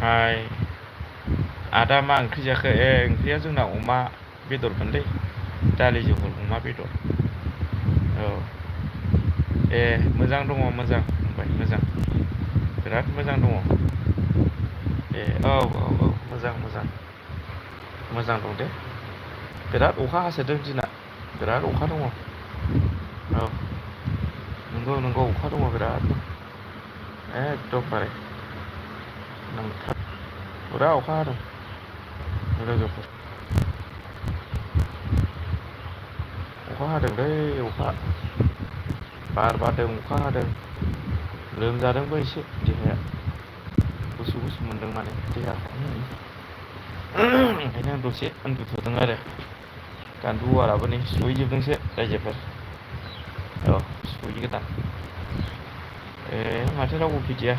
हाय आदा मा ओंख्रि जाखो? ओंख्रिया जोंना अमा बेदरमोनलै, दालि जहल अमा बेदर। औ मोजां दङ, मोजां फंबाय, मोजां, बिराद मोजां दङ। औ औ औ मोजां मोजां मोजां दं दे। बिराद अखा हासोदों दिना, बिराद अखा दङ। औ नंगौ नंगौ, अखा दङ बिरादनो, एकदमबारे नोंथां, फुरा अखा हादों लोगोफोर। अखा हादोंलै, अखा बार बारदों, अखा हादों। लोमजादोंबो एसे देहाया, गुसु गुसु मोनदों माने देहाखौ। ओंखायनो आं दसे उन्दुथ'दों आरो। गान्दुआराबो नै सहैजोबदोंसो रायजोफोर। औ सहैगोदान। माथो रावबो फैदिया।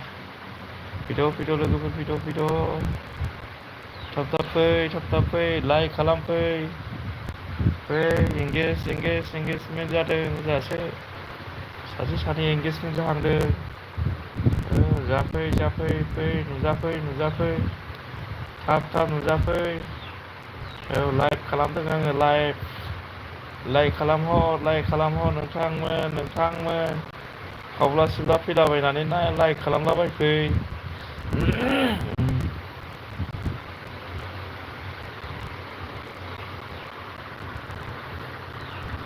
फैद' फैद' लोगोफोर, फैद' फैद', थाब थाब फै, थाब थाब फै, लाइक खालामफै। फै एंगेज एंगेज एंगेजमेन्ट जादों जोंहासो, सासे सानै एंगेजमेन्ट जाहांदों। जाफै जाफै, फै नुजाफै नुजाफै, थाब थाब नुजाफै। औ लाइक खालामदों आङो, लाइक खालामहर, लाइक खालामहर नोंथांमोन नोंथांमोन। खावब्ला सिबला फैलाबायनानै लाइक खालामलाबायफै।